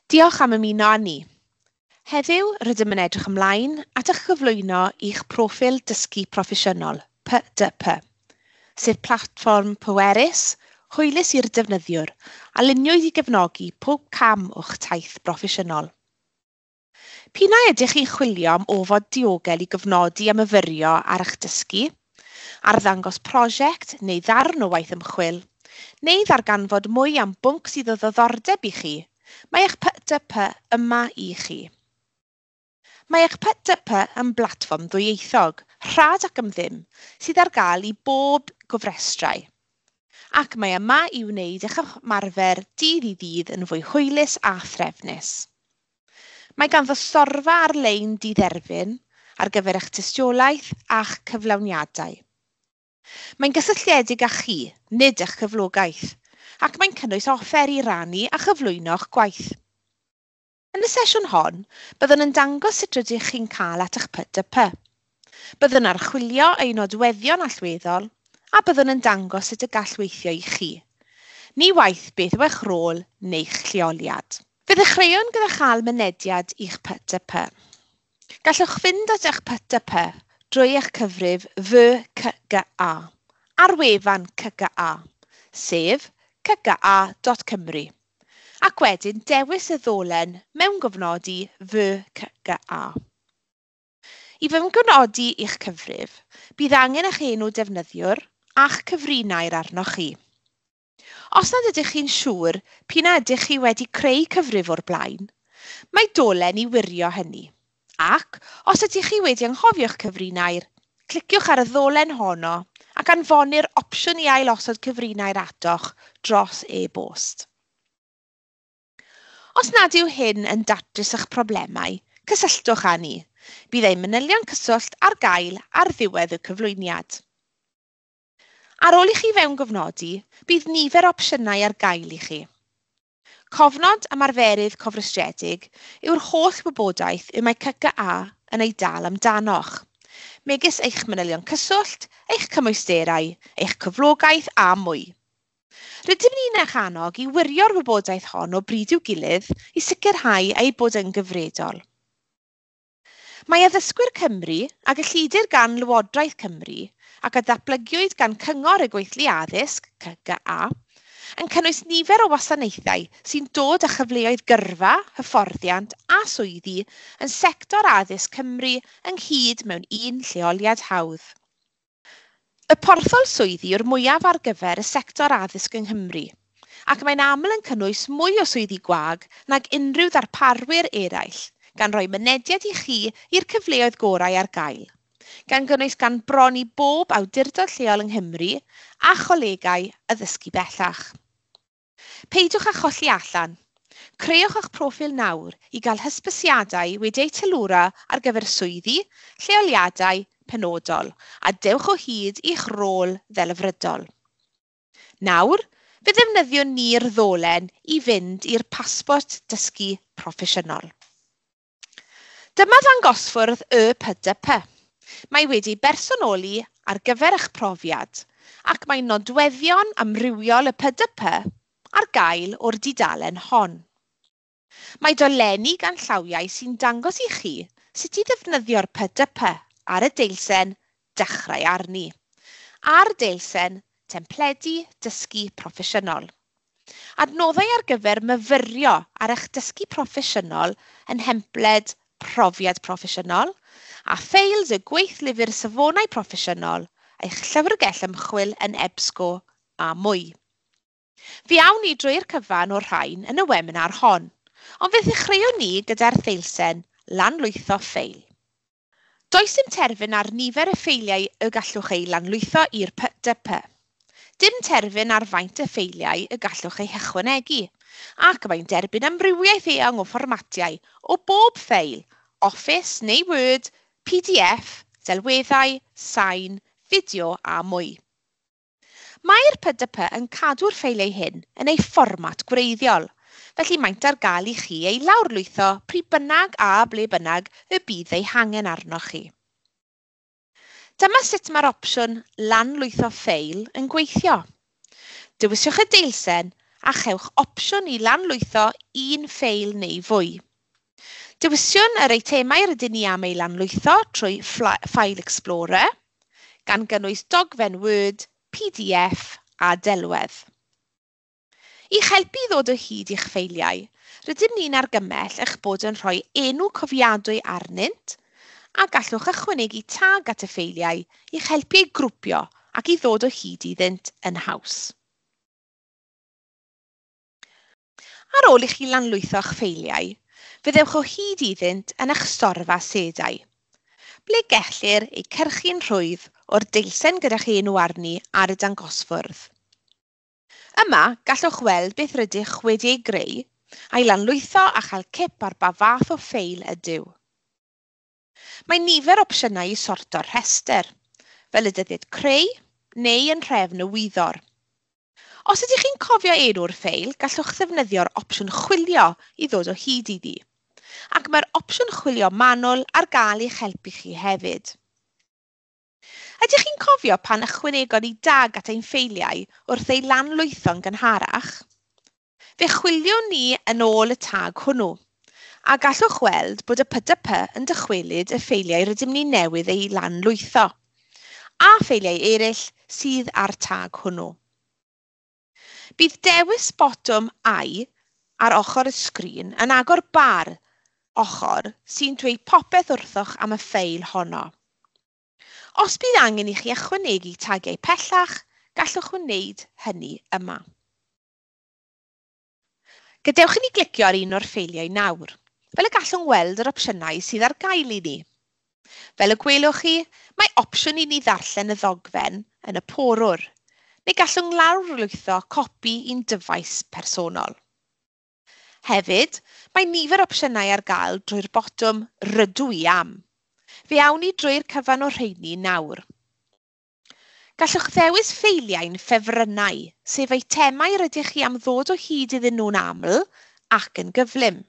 Diolch am ymuno â ni. Heddiw, rydym yn edrych ymlaen at eich cyflwyno i'ch proffil dysgu proffesiynol, PDP, sef platfform pwerus, hwylus i'r defnyddiwr, a luniwyd i gefnogi pob cam o'ch taith broffesiynol. P'un ai ydych chi'n chwilio am ofod diogel i gofnodi a myfyrio ar eich dysgu, arddangos prosiect neu ddarn o waith ymchwil, neu ddarganfod mwy am bwnc sydd o ddiddordeb i chi, mae eich PDP yma i chi. Mae eich PDP yn blatfform ddwyieithog, rhad ac am ddim, sydd ar gael i bob gofrestrau. Ac mae yma i wneud eich ymarfer dydd i ddydd yn fwy hwylus a threfnus. Mae ganddo storfa ar-lein didderfyn ar gyfer eich tystiolaeth a'ch cyflawniadau. Mae'n gysylltiedig â chi, nid eich cyflogaeth, ac mae'n cynnwys offer i rannu a chyflwyno'ch gwaith. Yn y sesiwn hon, byddwn yn dangos sut rydych chi'n cael at eich PDP. Byddwn archwilio ei nodweddion allweddol a byddwn yn dangos sut y gall weithio i chi. Ni waeth beth yw eich rôl neu'ch lleoliad. Fe ddechreuwn gyda chael mynediad i'ch PDP. Gallwch fynd at eich PDP drwy eich cyfrif Fy CGA ar wefan CGA, sef cga.cymru, ac wedyn dewis y ddolen mewngofnodi Fy CGA. I fewngofnodi i'ch cyfrif, bydd angen eich enw defnyddiwr a'ch cyfrinair arnoch chi. Os nad ydych chi'n siŵr p'un a ydych chi wedi creu cyfrif o'r blaen, mae dolen i wirio hynny. Ac os ydych chi wedi anghofio'ch cyfrinair, cliciwch ar y ddolen honno ac anfonir opsiwn i ailosod cyfrinair atoch dros e-bost. Os nad yw hyn yn datrys eich problemau, cysylltwch â ni. Bydd ein manylion cyswllt ar gael ar ddiwedd y cyflwyniad. Ar ôl i chi fewngofnodi, bydd nifer o opsiynau ar gael i chi. Cofnod ymarferydd cofrestredig yw'r holl wybodaeth y mae CGA yn ei dal amdanoch, megis eich manylion cyswllt, eich cymwysterau, eich cyflogaeth a mwy. Rydym ni'n eich annog i wirio'r wybodaeth hon o bryd i'w gilydd i sicrhau ei bod yn gyfredol. Mae Addysgwyr Cymru, a gyllidir gan Lywodraeth Cymru ac a ddatblygwyd gan Cyngor y Gweithlu Addysg, CGA, yn cynnwys nifer o wasanaethau sy'n dod â chyfleoedd gyrfa, hyfforddiant a swyddi yn sector addysg Cymru ynghyd mewn un lleoliad hawdd. Y porthol swyddi yw'r mwyaf ar gyfer y sector addysg yng Nghymru, ac mae'n aml yn cynnwys mwy o swyddi gwag nag unrhyw ddarparwyr eraill, gan roi mynediad i chi i'r cyfleoedd gorau ar gael, gan gynnwys gan bron i bob awdurdod lleol yng Nghymru a cholegau addysgu bellach. Peidiwch â cholli allan. Creuwch eich proffil nawr i gael hysbysiadau wedi eu teilwra ar gyfer swyddi, lleoliadau penodol, a dewch o hyd i'ch rôl ddelfrydol. Nawr, fe ddefnyddiwn ni'r ddolen i fynd i'r pasbort dysgu proffesiynol. Dyma ddangosfwrdd y PDP. Mae wedi bersonoli ar gyfer eich profiad ac mae nodweddion amrywiol y PDP ar gael o'r dudalen hon. Mae dolenni ganllawiau sy'n dangos i chi sut i ddefnyddio'r PDP ar y deilsen Dechrau Arni a'r deilsen Templedi Dysgu Proffesiynol. Adnoddau ar gyfer myfyrio ar eich dysgu proffesiynol yn nhempled Profiad Proffesiynol a ffeils y gweithlyfr safonau proffesiynol, eich llyfrgell ymchwil yn EBSCO a mwy. Fe awn ni drwy'r cyfan o'r rhain yn y webinar hon, ond fe ddechreuwn ni gyda'r ddeilsen lanlwytho ffeil. Does dim terfyn ar nifer y ffeiliau y gallwch eu lanlwytho i'r PDP. Dim terfyn ar faint y ffeiliau y gallwch eu hychwanegu, ac mae'n derbyn amrywiaeth eang o fformatiau o bob ffeil, Office neu Word, PDF, delweddau, sain, fideo a mwy. Mae'r PDP yn cadw'r ffeiliau hyn yn eu fformat gwreiddiol, felly maent ar gael i chi eu lawrlwytho pryd bynnag a ble bynnag y bydd eu hangen arnoch chi. Dyma sut mae'r opsiwn lanlwytho ffeil yn gweithio. Dewiswch y deilsen a chewch opsiwn i lanlwytho un ffeil neu fwy. Dewisiwn yr eitemau rydyn ni am ei lanlwytho trwy File Explorer, gan gynnwys dogfen Word, PDF a delwedd. I'ch helpu i ddod o hyd i'ch ffeiliau, rydym ni'n argymell eich bod yn rhoi enw cofiadwy arnynt a gallwch ychwanegu tag at y ffeiliau i'ch helpu eu grwpio ac i ddod o hyd iddynt yn haws. Ar ôl i chi lanlwytho'ch ffeiliau, fe ddewch o hyd iddynt yn eich storfa asedau, ble gellir eu cyrchu'n rhwydd o'r deilsen gyda'ch enw arni ar y dangosfwrdd. Yma, gallwch weld beth rydych wedi ei greu, a'i lanlwytho a chael cip ar ba fath o ffeil ydyw. Mae nifer opsiynau i sorto'r rhestr, fel y dyddiad creu neu yn nhrefn y wyddor. Os ydych chi'n cofio enw'r ffeil, gallwch ddefnyddio'r opsiwn chwilio i ddod o hyd iddi, ac mae'r opsiwn chwilio manwl ar gael i'ch helpu chi hefyd. Ydych chi'n cofio pan ychwanegon ni dag at ein ffeiliau wrth ei lanlwytho'n gynharach? Fe chwiliwn ni yn ôl y tag hwnnw, a gallwch weld bod y PDP yn dychwelyd y ffeiliau rydym ni newydd eu lanlwytho, a ffeiliau eraill sydd â'r tag hwnnw. Bydd dewis botwm I ar ochr y sgrin yn agor bar ochr sy'n dweud popeth wrthoch am y ffeil honno. Os bydd angen i chi ychwanegu tagiau pellach, gallwch wneud hynny yma. Gadewch i ni glicio ar un o'r ffeiliau nawr, fel y gallwn weld yr opsiynau sydd ar gael i ni. Fel y gwelwch chi, mae opsiwn i ni ddarllen y ddogfen yn y porwr, neu gallwn lawrlwytho copi i'n dyfais personol. Hefyd, mae nifer opsiynau ar gael drwy'r botwm Rydw i am. Fe awn ni drwy'r cyfan o'r rheini nawr. Gallwch ddewis ffeiliau'n ffefrynnau, sef eitemau rydych chi am ddod o hyd iddyn nhw'n aml ac yn gyflym.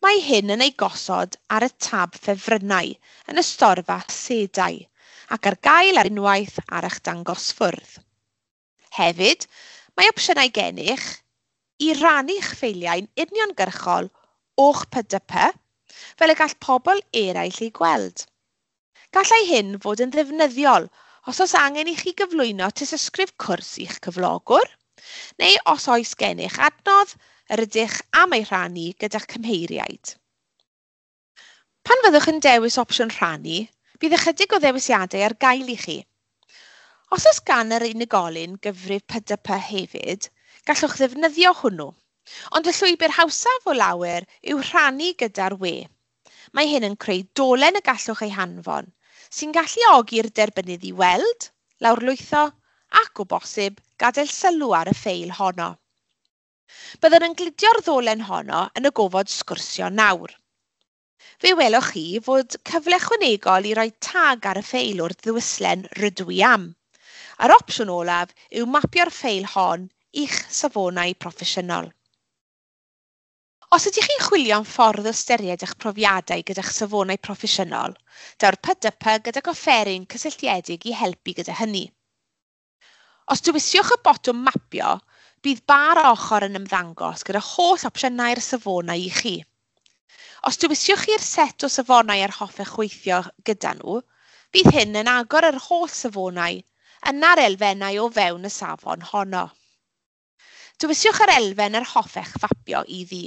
Mae hyn yn ei gosod ar y tab ffefrynnau yn y storfa asedau ac ar gael ar unwaith ar eich dangosfwrdd. Hefyd, mae opsiynau gennych i rannu'ch ffeiliau'n uniongyrchol o'ch PDP fel y gall pobl eraill eu gweld. Gallai hyn fod yn ddefnyddiol os oes angen i chi gyflwyno tystysgrif cwrs i'ch cyflogwr, neu os oes gennych adnodd yr ydych am ei rhannu gyda'ch cymheiriaid. Pan fyddwch yn dewis opsiwn rhannu, bydd ychydig o ddewisiadau ar gael i chi. Os oes gan yr unigolyn gyfrif PDP hefyd, gallwch ddefnyddio hwnnw, ond y llwybr hawsaf o lawer yw rhannu gyda'r we. Mae hyn yn creu dolen y gallwch ei hanfon, sy'n galluogi'r derbynnydd i weld, lawrlwytho ac, o bosib, gadael sylw ar y ffeil honno. Byddwn yn gludio'r ddolen honno yn y gofod sgwrsio nawr. Fe welwch chi fod cyfle ychwanegol i roi tag ar y ffeil o'r ddewislen Rydw i am. A'r opsiwn olaf yw mapio'r ffeil hon i'ch safonau proffesiynol. Os ydych chi'n chwilio am ffordd o ystyried eich profiadau gyda'ch safonau proffesiynol, daw'r PDP gydag offeryn cysylltiedig i helpu gyda hynny. Os dewisiwch y botwm mapio, bydd bar ochr yn ymddangos gyda holl opsiynau'r safonau i chi. Os dewisiwch chi'r set o safonau yr hoffech weithio gyda nhw, bydd hyn yn agor yr holl safonau, yna'r elfennau o fewn y safon honno. Dewisiwch yr elfen yr hoffech fapio iddi.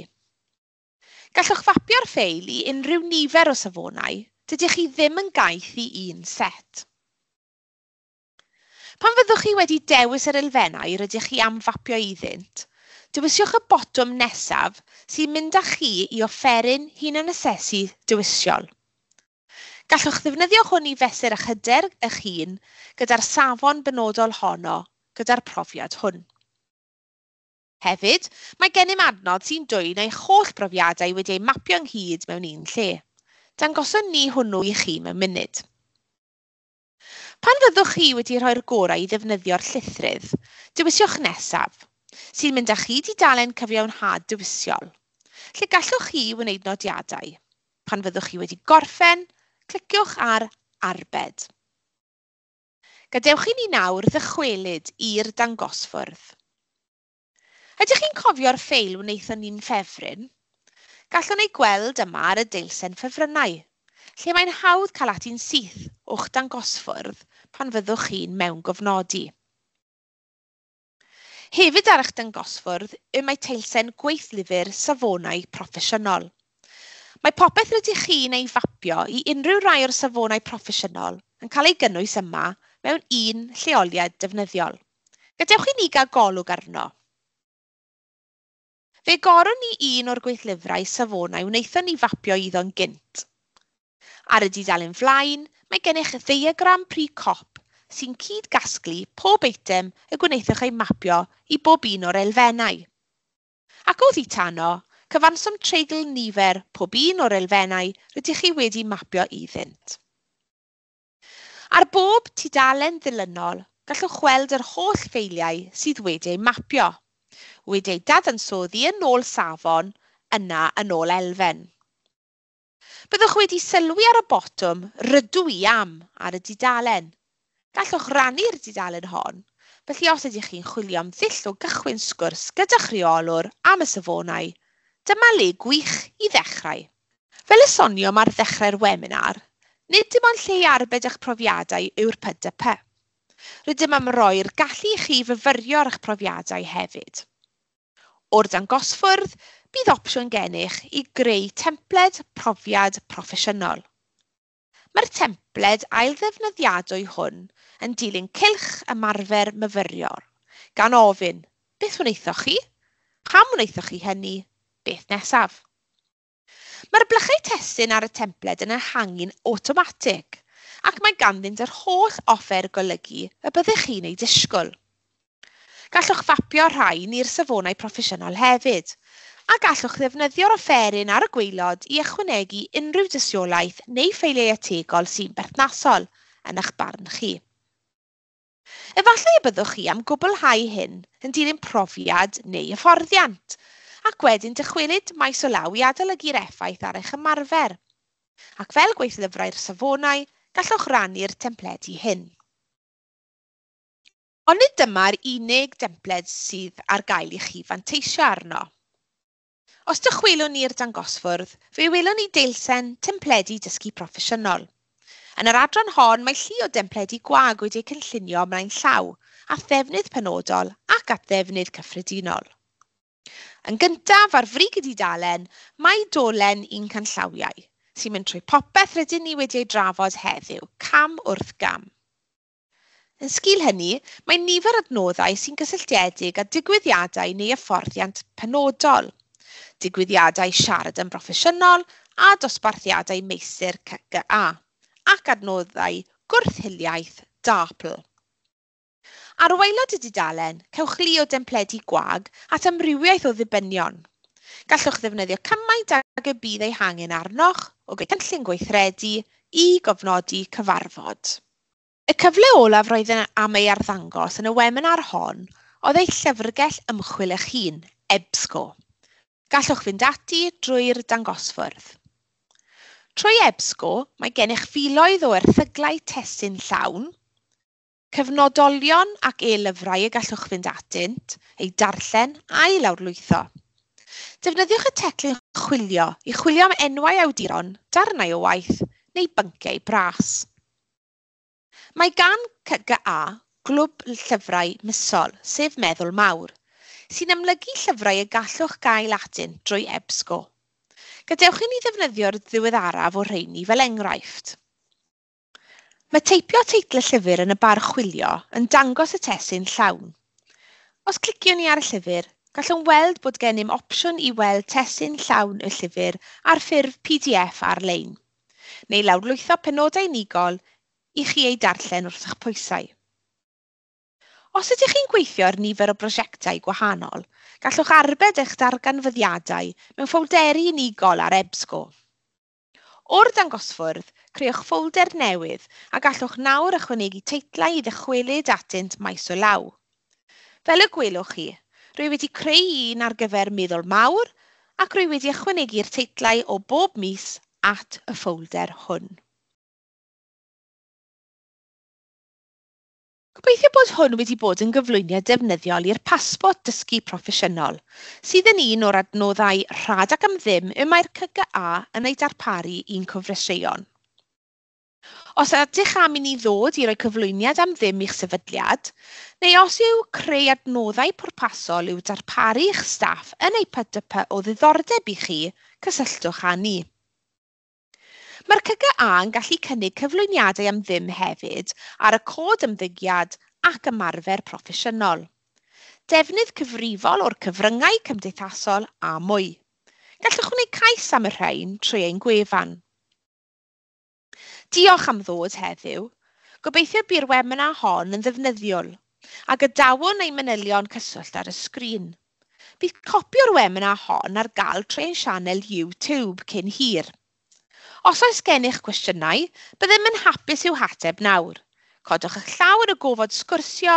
Gallwch fapio'r ffeil i unrhyw nifer o safonau, dydych chi ddim yn gaeth i un set. Pan fyddwch chi wedi dewis yr elfennau rydych chi am fapio iddynt, dewisiwch y botwm nesaf sy'n mynd â chi i offeryn hunanasesu dewisiol. Gallwch ddefnyddio hwn i fesur eich hyder eich hun gyda'r safon benodol honno gyda'r profiad hwn. Hefyd, mae gennym adnodd sy'n dwyn eich holl brofiadau wedi eu mapio ynghyd mewn un lle. Dangoswn ni hwnnw i chi mewn munud. Pan fyddwch chi wedi rhoi'r gorau i ddefnyddio'r llithrydd, dewisiwch nesaf, sy'n mynd â chi dudalen cyfiawnhad dewisiol, lle gallwch chi wneud nodiadau. Pan fyddwch chi wedi gorffen, cliciwch ar Arbed. Gadewch i ni nawr ddychwelyd i'r dangosfwrdd. Ydych chi'n cofio'r ffeil wnaethon ni'n ffefryn? Gallwn ei gweld yma ar y deilsen ffefrynnau, lle mae'n hawdd cael ati'n syth o'ch dangosfwrdd pan fyddwch chi'n mewngofnodi. Hefyd ar eich dangosfwrdd y mae teilsen gweithlyfr safonau proffesiynol. Mae popeth rydych chi'n ei fapio i unrhyw rai o'r safonau proffesiynol yn cael ei gynnwys yma mewn un lleoliad defnyddiol. Gadewch i ni gael golwg arno. Fe gorwn ni un o'r gweithlyfrau safonau wnaethon ni fapio iddo'n gynt. Ar y dudalen flaen, mae gennych ddeiagram pry-cop sy'n cyd-gasglu pob eitem y gwnaethoch ei mapio i bob un o'r elfennau. Ac oddi tano, cyfanswm treigl nifer pob un o'r elfennau rydych chi wedi mapio iddynt. Ar bob tudalen ddilynol, gallwch weld yr holl ffeiliau sydd wedi eu mapio, wedi eu dadansoddi yn ôl safon, yna yn ôl elfen. Byddwch wedi sylwi ar y botwm "Rydw i am" ar y dudalen. Gallwch rannu'r dudalen hon, felly os ydych chi'n chwilio am ddull o gychwyn sgwrs gyda'ch rheolwr am y safonau, dyma le gwych i ddechrau. Fel y soniom ar ddechrau'r webinar, nid dim ond lle i arbed eich profiadau yw'r PDP. Rydym am roi'r gallu i chi fyfyrio ar eich profiadau hefyd. O'r dangosfwrdd, bydd opsiwn gennych i greu templed profiad proffesiynol. Mae'r templed ailddefnyddiadwy hwn yn dilyn cylch ymarfer myfyriol, gan ofyn, beth wnaethoch chi? Pam wnaethoch chi hynny? Beth nesaf? Mae'r blychau testun ar y templed yn ehangu'n awtomatig ac mae ganddynt yr holl offer golygu y byddech chi'n ei disgwyl. Gallwch fapio rhain i'r safonau proffesiynol hefyd, a gallwch ddefnyddio'r offeryn ar y gwaelod i ychwanegu unrhyw dystiolaeth neu ffeiliau ategol sy'n berthnasol yn eich barn chi. Efallai y byddwch chi am gwblhau hyn yn dilyn profiad neu hyfforddiant, ac wedyn dychwelyd maes o law i adolygu'r effaith ar eich ymarfer. Ac fel gweithlyfrau'r safonau, gallwch rannu'r templedi hyn. Ond nid dyma'r unig dempled sydd ar gael i chi fanteisio arno. Os dychwelwn ni'r dangosfwrdd, fe welwn ni deilsen templedi dysgu proffesiynol. Yn yr adran hon, mae llu o dempledi gwag wedi eu cynllunio ymlaen llaw, at ddefnydd penodol ac at ddefnydd cyffredinol. Yn gyntaf, ar frig y dudalen, mae dolen i'n canllawiau, sy'n mynd trwy popeth rydyn ni wedi ei drafod heddiw, cam wrth gam. Yn sgil hynny, mae nifer adnoddau sy'n gysylltiedig â digwyddiadau neu hyfforddiant penodol, digwyddiadau siarad yn broffesiynol a dosbarthiadau meistr CGA, ac adnoddau gwrth-hiliaeth DARPL. Ar waelod y dudalen, cewch lu o dempledi gwag at amrywiaeth o ddibynion. Gallwch ddefnyddio cymaint ag y bydd eu hangen arnoch o greu cynllun gweithredu i gofnodi cyfarfod. Y cyfle olaf roedd am ei arddangos yn y webinar hon oedd eich llyfrgell ymchwil eich hun, EBSCO. Gallwch fynd ati drwy'r dangosfwrdd. Trwy EBSCO, mae gennych filoedd o erthyglau testun llawn, cyfnodolion ac e-lyfrau y gallwch fynd atynt, eu darllen a'u lawrlwytho. Defnyddiwch y teclyn chwilio i chwilio am enwau awduron, darnau o waith neu bynciau bras. Mae gan CGA glwb llyfrau misol, sef Meddwl Mawr, sy'n amlygu llyfrau y gallwch gael atynt drwy EBSCO. Gadewch i ni ddefnyddio'r ddiweddaraf o'r rheini fel enghraifft. Mae teipio teitl y llyfr yn y bar chwilio yn dangos y testun llawn. Os cliciwn ni ar y llyfr, gallwn weld bod gennym opsiwn i weld testun llawn y llyfr ar ffurf PDF ar-lein, neu lawrlwytho penodau unigol i chi eu darllen wrth eich pwysau. Os ydych chi'n gweithio ar nifer o brosiectau gwahanol, gallwch arbed eich darganfyddiadau mewn ffolderi unigol ar EBSCO. O'r dangosfwrdd, crëwch ffolder newydd a gallwch nawr ychwanegu teitlau i ddychwelyd atynt maes o law. Fel y gwelwch chi, rwy wedi creu un ar gyfer Meddwl Mawr ac rwy wedi ychwanegu'r teitlau o bob mis at y ffolder hwn. Gobeithio bod hwn wedi bod yn gyflwyniad defnyddiol i'r pasbort dysgu proffesiynol, sydd yn un o'r adnoddau rhad ac am ddim y mae'r CGA yn ei darparu i'n cofrestreion. Os ydych am i ni ddod i roi cyflwyniad am ddim i'ch sefydliad, neu os yw creu adnoddau pwrpasol i'w darparu i'ch staff yn eu PDP o ddiddordeb i chi, cysylltwch â ni. Mae'r CGA yn gallu cynnig cyflwyniadau am ddim hefyd ar y cod ymddygiad ac ymarfer proffesiynol. Defnydd cyfrifol o'r cyfryngau cymdeithasol a mwy. Gallwch wneud cais am y rhain trwy ein gwefan. Diolch am ddod heddiw. Gobeithio bu'r webinar hon yn ddefnyddiol a gadawwn ein manylion cyswllt ar y sgrin. Bydd copi o'r webinar hon ar gael trwy ein sianel YouTube cyn hir. Os oes gennych gwestiynau, byddem yn hapus i'w hateb nawr. Codwch eich llaw yn y gofod sgwrsio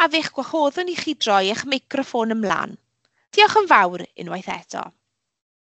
a fe'ch gwahoddwn i chi droi eich meicroffon ymlaen. Diolch yn fawr unwaith eto.